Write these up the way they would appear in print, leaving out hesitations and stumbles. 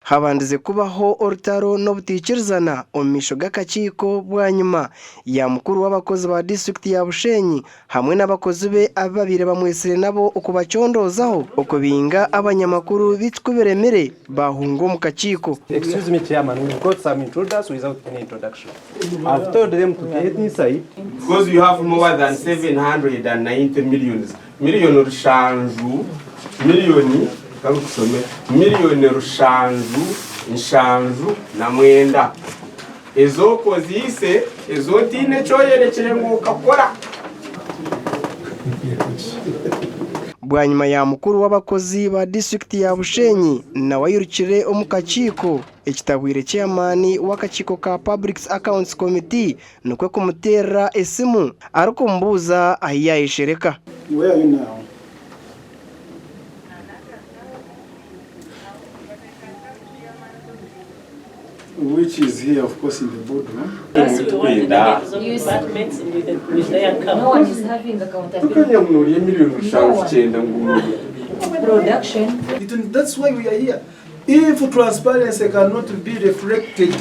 Habandize kubaho orutaro n'obutaikirizana omu maisho g'akakiiko bwanyima ya mukuru w'abakozi ba disiturikiti ya Bushenyi hamwe n'abakozi be abu babaire bamwetsire nabo okubacondoozaho okubinga abanyamakuru beitu ku biremire baahunga omu kakiiko. Excuse me chairman, we've got some intruders without any introduction. I've told them to get inside. Because you have more than 790 millions, Miriyoni rushanju, miriyoni, reka nkusome, miriyoni rushanju, nshanju na mwenda ezi okozeise, ezi otaine eki oyorekire ngu okakora. Bwanyima ya mukuru w'abakozi ba disiturikiti ya Bushenyi nawe airukire omu kakiiko, ekitabwire ceyamaani w'akakiiko ka Public Accounts Committee Nikwo kumuteerera esimu arikumubuuza ahu yaayeshereka. Where are you now? Which is here of course in the boardroom. That's why we are here. If transparency cannot be reflected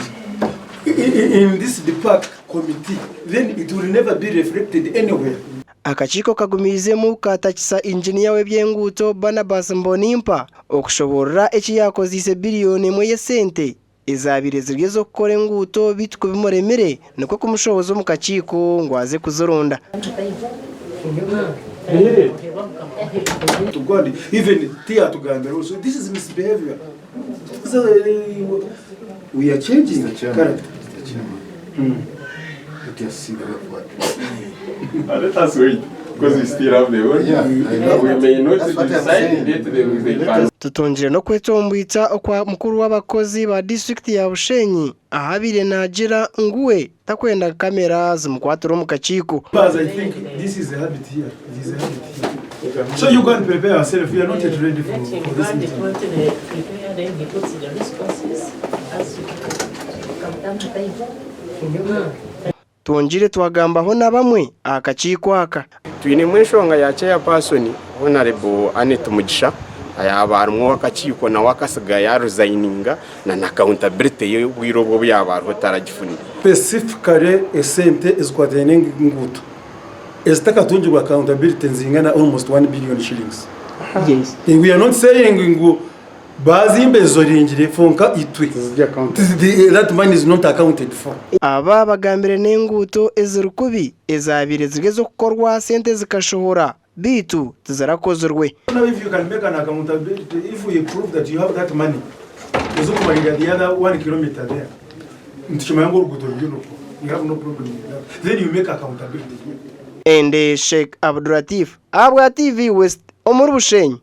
in this department committee, then it will never be reflected anywhere. Akakiiko kagumiizemu kaatakisa Inginiya w'eby'enguuto Barnabas Mbonimpa okushoboorora eki yaakozeise biriyoni emwe y'esente ezaabaire ziri ez'okukora enguuto beitu ku bimuremire nikwo kumushohoza omu kakiiko ngu aze kuzironda. To God even tiyatugambira also this is misbehavior so we are changing Mr. Chairman, character Mr. Chairman, let us see the way forward. Let us wait because we still have the word. Yeah, I know. We may not That's what I'm decide saying. date they, they Let can us Tutungire n'okwetombwitsa okwa mukuru w'abakozi ba disiturikiti ya Bushenyi ahu abaire naagira ngu we takwenda kamera zimukwatire omu kakiiko. As I think this is a habit here. It is a habit here. So you go and prepare yourself. We are not yet ready for, for this meeting. Twongyeire twagambaho na bamwe aha kakiiko aka. Twinemu enshonga ya Chairperson Honarebo Annet Mugisha ayaaba arimu ow'akakiiko nawe akasiga ya resigninga na na accountability ye obwire obwo obu yaaba ariho taragifunire. Specifically esente ezikwatiraine n'enguuto ezitakatungirwe accountability nizingana almost one billion shillings. We are not saying ngu Baazimba ezo ringire kwonka itwe that money is not accounted for. Aba bagambire n'enguuto eziri kubi ezaabaire ziri ez'okukorwa sente zikashohora beitu tizirakozirwe. Now if you can make an accountability if we prove that you have that money oze kumarira the other one kilometer there nitukimanya ngu oruguuto ruri orwo we have no problem with that then you make accountability here. Ende Sheikh Abdulatif ahabwa TV West omuri Bushenyi.